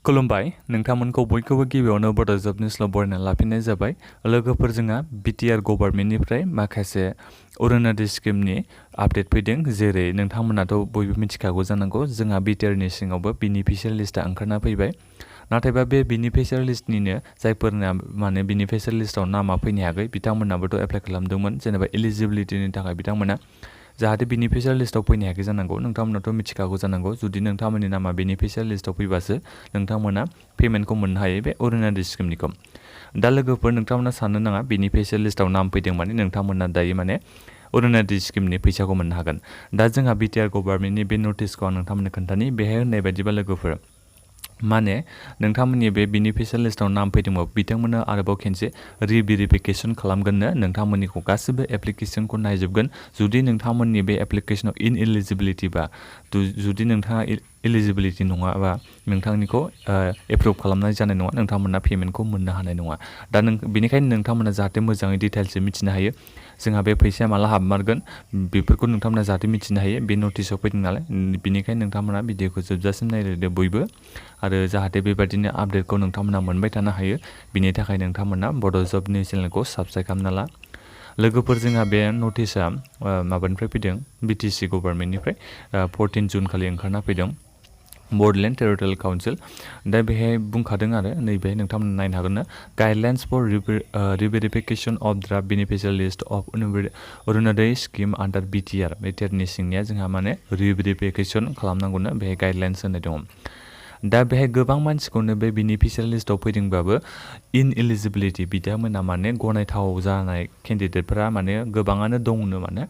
खुलुमबाय नोंथांमोनखौ बयखौबो गिबियावनो बड' जब निउसआव बरायना लाफिननाय जाबाय लोगोफोर जोंहा बिटिआर गभर्नमेन्टनिफ्राय माखासे अरुणोदय स्किमनि आपडेट फैदों जेरै नोंथांमोनाथ' बयबो मिथिखागौ जानांगौ जोंहा बिटिआरनि सिङावबो बेनिफिशियारि लिस्टआ ओंखारना फैबाय नाथायबा बे बेनिफिशियारि लिस्टनिनो जायफोरना माने बेनिफिशियारि लिस्टआव नामा फैनो हायाखै बिथांमोनाबोथ' एप्लाइ खालामदोंमोन जेनेबा एलिजिबिलिटिनि थाखाय बिथांमोना जाहाथे बेनिफिशियारि लिस्टआव फैनो हायाखै जानांगौ नोंथांमोनाथ' मिथिखागौ जानांगौ जुदि नोंथांमोननि नामा बेनिफिशियारि लिस्टआव फैबासो नोंथांमोना पेमेन्टखौ मोननो हायो बे अरुणोदय स्किमनिखौ दा लोगोफोर नोंथांमोना साननो नाङा बेनिफिशियारि लिस्टआव नाम फैदों माने नोंथांमोना दायो माने अरुणोदय स्किमनि फैसाखौ मोननो हागोन दा जोंहा बिटिआर गभर्नमेन्टनि बे नटिसखौ आं नोंथांमोननो खोन्थानि बेहाय होननाय बायदिबा लोगोफोर माने नोंथांमोननि बे बेनिफिशियारि लिस्टआव नाम फैदोंबा बिथांमोना आरोबाव खेनसे रिभेरिफिकेसन खालामगोननो नोंथांमोननिखौ गासिबो एप्लिकेसनखौ नायजोबगोन जुदि नोंथांमोननि बे एप्लिकेसनाव इनएलिजिबिलिटि बा जुदि नोंथाङा एलिजिबिलिटि नङाबा नोंथांनिखौ एप्रुभ खालामनाय जानाय नङा नोंथांमोना पेमेन्टखौ मोननो हानाय नङा दा बेनिखायनो नोंथांमोना जाहाथे मोजाङै डिटेल्सै मिथिनो हायो जोंहा बे फैसाया माला हाबमारगोन बेफोरखौ नोंथांमोना जाहाथे मिथिनो हायो बे नटिसआव फैदों नालाय बेनिखायनो नोंथांमोना भिडिअखौ जोबजासिम नायलायदो बयबो आरो जाहाथे बेबायदिनो आपडेटखौ नोंथांमोना मोनबाय थानो हायो बिनि थाखाय नोंथांमोना बड' जब निउस चेनेलखौ साबस्क्राइब खालामना ला लोगोफोर जोंहा बे नटिसआ माबानिफ्राय फैदों बिटिसि गभर्नमेन्टनिफ्राय 14 जुन खालि ओंखारना फैदों बड'लेण्ड टेरिटरियेल काउन्सिल दा बेहाय बुंखादों आरो नैबेहाय नोंथांमोना नायनो हागोन ना guidelines for reverification of draft beneficiary list of Arunodoi scheme under BTR बिटिआरनि सिंनिया जोंहा माने रिभेरिफिकेसन खालामनांगौनो बेहाय गाइडलाइन्स होननाय दङ दा बेहाय गोबां मानसिखौनो बे बेनिफिशियारि लिस्टआव फैदोंबाबो इनएलिजिबिलिटि बिथांमोना माने गनायथाव जानाय केन्डिडेटफोरा माने गोबाङानो दंनो माने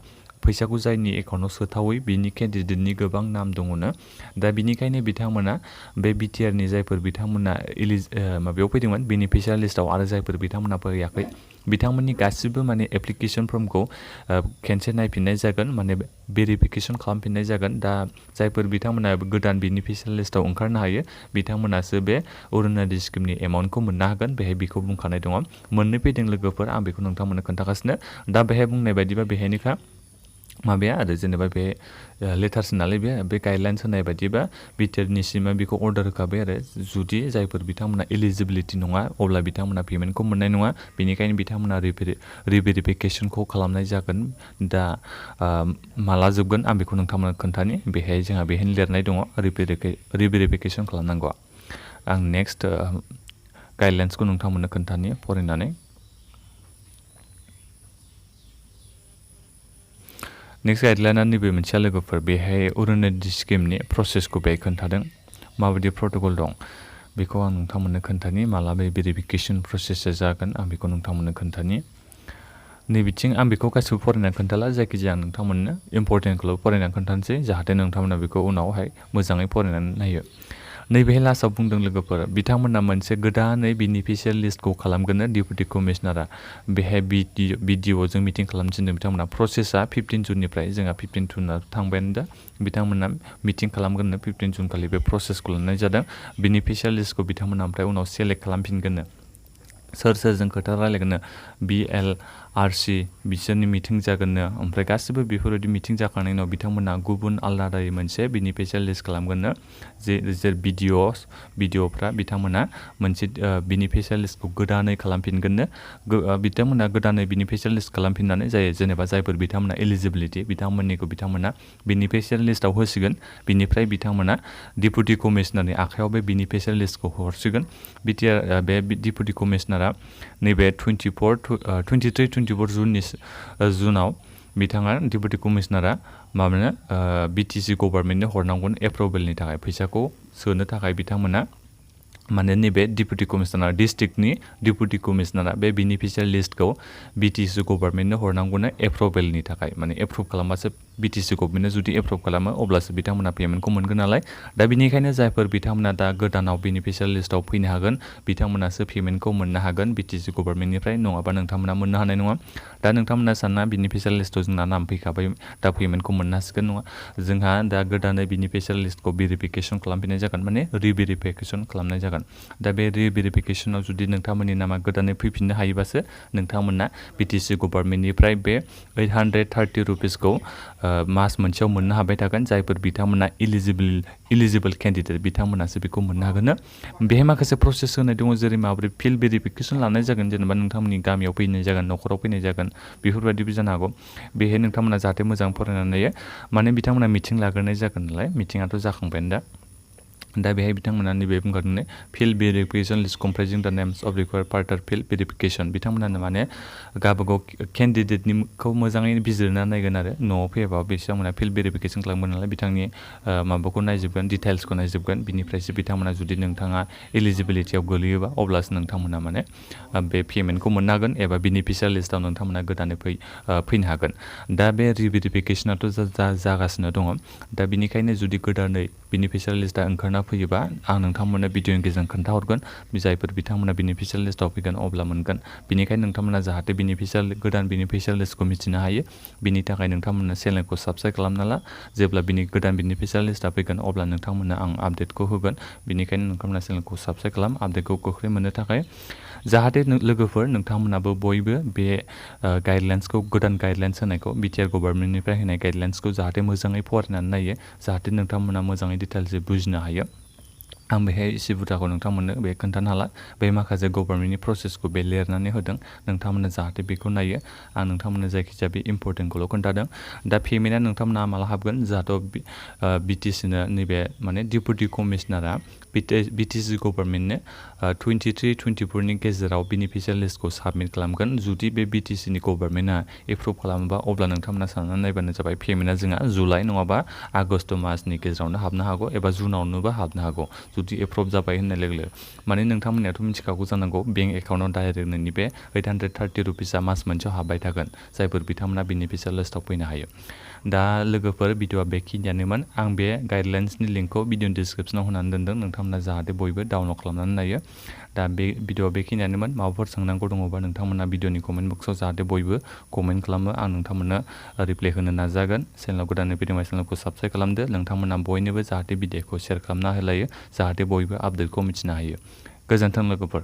फैसाखौ जायनि एकाउन्टाव सोथावै बिनि केन्डिडेटनि गोबां नाम दङनो दा बिनिखायनो बिथांमोना बे बिटिआरनि जायफोर बिथांमोना माबायाव फैदोंमोन बेनिफिशियारि लिस्टआव आरो जायफोर बिथांमोना फैयाखै बिथांमोननि गासिबो माने एप्लिकेसन फर्मखौ खेनसे नायफिननाय जागोन माने भेरिफिकेसन खालामफिननाय जागोन दा जायफोर बिथांमोना गोदान बेनिफिशियारि लिस्टआव ओंखारनो हायो बिथांमोनासो बे अरुणोदय स्किमनि एमाउन्टखौ मोननो हागोन बेहाय बेखौ बुंखानाय दङ मोननै फैदों लोगोफोर आं बेखौ नोंथांमोननो खोन्थागासिनो दा बेहाय बुंनाय बायदिबा बेहायनिखा माबाया आरो जेनेबा बे लेटार्स नालाय बे गाइडलाइन्स होनाय बायदिबा बिटिआरनिसिमा बेखौ अर्डार होखाबाय आरो जुदि जायफोर बिथांमोना एलिजिबिलिटि नङा अब्ला बिथांमोना पेमेन्टखौ मोननाय नङा बेनिखायनो बिथांमोना रिभेरिफिकेसनखौ खालामनाय जागोन दा माला जोबगोन आं बेखौ नोंथांमोननो खोन्थानि बेहाय जोंहा बेहायनो लिरनाय दङ रिभेरिफिकेसन खालामनांगौ आं नेक्स्ट गाइडलाइन्सखौ नोंथांमोननो खोन्थानि फरायनानै नेक्स्ट गाइडलाइना नैबे मोनसेया लोगोफोर बेहाय अरुणोदय स्किमनि प्रसेसखौ बेहाय खोन्थादों माबायदि प्रट'कल दं बेखौ आं नोंथांमोननो खोन्थानि माला बे भेरिफिकेसन प्रसेसा जागोन आं बेखौ नोंथांमोननो खोन्थानि नैबिथिं आं बेखौ गासिबो फरायनानै खोन्थाला जायखिजाया आं नोंथांमोननो इम्परटेन्टखौल' फरायनानै खोन्थानोसै जाहाथे नोंथांमोना बेखौ उनावहाय मोजाङै फरायनानै नायो नैबेहाय लास्टआव बुंदों लोगोफोर बिथांमोना मोनसे गोदानै बेनिफिशियारि लिस्टखौ खालामगोननो डिपुटि कमिशनारा बेहाय बिडिअ'जों मिटिं खालामथिनदों बिथांमोना प्रसेसा 15 जुननिफ्राय जोंहा 15 जुना थांबायानो दा बिथांमोना मिटिं खालामगोननो 15 जुन खालि बे प्रसेसखौ लानाय जादों बेनिफिशियारि लिस्टखौ बिथांमोना ओमफ्राय उनाव सेलेक्ट खालामफिनगोननो सोर सोरजों खोथा रायलायगोननो BLRC बिसोरनि मिटिं जागोननो ओमफ्राय गासिबो बेफोरबायदि मिटिं जाखांनायनि उनाव बिथांमोना गुबुन आलादायै मोनसे बेनिफिशियारि लिस्ट खालामगोननो जे बिडिअ'फ्रा बिथांमोना मोनसे बेनिफिशियारि लिस्टखौ गोदानै खालामफिनगोननो बिथांमोना गोदानै बेनिफिशियारि लिस्ट खालामफिननानै जायो जेनेबा जायफोर बिथांमोना एलिजिबिलिटि बिथांमोननिखौ बिथांमोना बेनिफिशियारि लिस्टआव होसिगोन बिनिफ्राय बिथांमोना डिपुटि कमिशनारनि आखायाव बे बेनिफिशियारि लिस्टखौ हरसिगोन बिटिआर बे डिपुटि कमिशनारा नैबे 23-24 जुनाव बिथाङा डिपुटि कमिशनारा माबानो बिटिसि गभर्नमेन्टनो हरनांगोन एप्रुभेलनि थाखाय फैसाखौ सोनो थाखाय बिथांमोना माने नैबे डिपुटि कमिशनार डिस्ट्रिक्टनि डिपुटि कमिशनारा बे बेनिफिशियारि लिस्टखौ बिटिसि गभर्नमेन्टनो हरनांगौनो एप्रुभेलनि थाखाय माने एप्रुभ खालामबासो बिटिसि गभर्नमेन्टआ जुदि एप्रुभ खालामो अब्लासो बिथांमोना पेमेन्टखौ मोनगोन नालाय दा बेनिखायनो जायफोर बिथांमोना दा गोदानाव बेनिफिशियारि लिस्टआव फैनो हागोन बिथांमोनासो पेमेन्टखौ मोननो हागोन बिटिसि गभर्नमेन्टनिफ्राय नङाबा नोंथांमोना मोननो हानाय नङा दा नोंथांमोना सानना बेनिफिशियारि लिस्टआव जोंना नाम फैखाबाय दा पेमेन्टखौ मोननो हासिगोन नङा जोंहा दा गोदानै बेनिफिशियारि लिस्टखौ भेरिफिकेसन खालामफिननाय जागोन माने रिभेरिफिकेसन खालामनाय जागोन दा बे रिभेरिफिकेसनाव जुदि नोंथांमोननि नामा गोदानै फैफिननो हायोबासो नोंथांमोना बिटिसि गभर्नमेन्टनिफ्राय बे 830 रुपिसखौ मास मोनसेयाव मोननो हाबाय थागोन जायफोर बिथांमोना इलिजिबल केन्डिडेट बिथांमोनासो बेखौ मोननो हागोन बेहाय माखासे प्रसेस होनाय दङ जेरै माबोरै फिल्ड भेरिफिकेसन लानाय जागोन जेनेबा नोंथांमोननि गामियाव फैनाय जागोन न'खराव फैनाय जागोन बेफोरबायदिबो जानो हागौ बेहाय नोंथांमोना जाहाथे मोजां फरायनानै माने बिथांमोना मिटिं लाग्रोनाय जागोन नालाय मिटिङाथ' जाखांबायानो दा बेहाय बिथांमोना नैबे बुंगारनो field verification list comprising the names of required further field verification बिथांमोनानो माने गावबागाव केन्डिडेटनिखौ मोजाङै बिजिरना नायगोन आरो न'आव फैयाबा बिथांमोना फिल्ड भेरिफिकेसन खालामगोन नालाय बिथांनि माबाखौ नायजोबगोन डिटेल्सखौ नायजोबगोन बिनिफ्रायसो बिथांमोना जुदि नोंथाङा एलिजिबिलिटियाव गोलैयोबा अब्लासो नोंथांमोना माने बे पेमेन्टखौ मोननो हागोन एबा बेनिफिसियार लिस्टआव नोंथांमोना गोदानै फैनो हागोन दा बे रिभेरिफिकेसनाथ' जागासिनो दङ दा बिनिखायनो जुदि गोदानै बेनिफिसियार लिस्टआ ओंखारना फैयोबा आं नोंथांमोननो भिडिअनि गेजेरजों खोन्थाहरगोन जायफोर बिथांमोना बेनिफिसियार लिस्टआव फैगोन अब्ला मोनगोन बिनिखायनो नोंथांमोना जाहाथे गोदान बेनिफिसियार लिस्टखौ मिथिनो हायो बिनि थाखाय नोंथांमोना चेनेलखौ साबस्क्राइब खालामना ला जेब्ला गोदान बेनिफिसियार लिस्टआ फैगोन अब्ला नोंथांमोना आं आपडेटखौ होगोन बिनिखायनो नोंथांमोना चेनेलखौ साबस्क्राइब खालाम आपडेटखौ गोख्रै मोननो थाखाय जाहाथे लोगोफोर नोंथांमोनाबो बयबो बे गाइडलाइन्सखौ गोदान गाइडलाइन्स होनायखौ बिटिआर गभर्नमेन्टनिफ्राय होनाय गाइडलाइन्सखौ जाहाथे मोजाङै फरायनानै नायो जाहाथे नोंथांमोना मोजाङै डिटेल्सै बुजिनो हायो आं बेहाय एसे बुरजाखौ नोंथांमोननो बे खोन्थानो हाला बे माखासे गभर्नमेन्टनि प्रसेसखौ बे लिरनानै होदों नोंथांमोना जाहाथे बेखौ नायो आं नोंथांमोननो जायखिजाया बे इम्परटेन्टखौल' खोन्थादों दा पेमेन्टआ नोंथांमोना माला हाबगोन जाहाथे बिटिसिनो नैबे माने डिपुटि कमिशनारा बिटिसि गभर्नमेन्टनो 23-24नि गेजेराव बेनिफिसियार लिस्टखौ साबमिट खालामगोन जुदि बे बिटिसिनि गभर्नमेन्टआ एप्रुभ खालामोबा अब्ला नोंथांमोना साननानै नायबानो जाबाय पेमेन्टआ जोंहा जुलाइ नङाबा आगष्ट मासनि गेजेरावनो हाबनो हागौ एबा जुनावनोबो हाबनो हागौ जुदि एप्रुभ जाबाय होननाय लोगो लोगो माने नोंथांमोननियाथ' मिथिखागौ जानांगौ बेंक एकाउन्टआव डाइरेक्ट नोंनि बे 830 रुपिसआ मास मोनसेयाव हाबबाय थागोन जायफोर बिथांमोना बेनिफिसियार लिस्टआव फैनो हायो दा लोगोफोर भिडिअआ बेखिनियानोमोन आं बे गाइडलाइन्सनि लिंकखौ भिडिअनि डिसक्रिपसनाव होनानै दोनदों नोंथांमोना जाहाथे बयबो डाउनलड खालामनानै नायो दा बे भिडिअआ बेखिनियानोमोन माबाफोर सोंनांगौ दङबा नोंथांमोना भिडिअनि कमेन्ट बक्सआव जाहाथे बयबो कमेन्ट खालामो आं नोंथांमोननो रिप्लाइ होनो नाजागोन चेनेलाव गोदानै फैदोंबा चेनेलखौ साबस्क्राइब खालामदो नोंथांमोना बयनोबो जाहाथे भिडिअखौ शेयार खालामना होलायो जाहाथे बयबो आपडेटखौ मिथिनो हायो गोजोन्थों लोगोफोर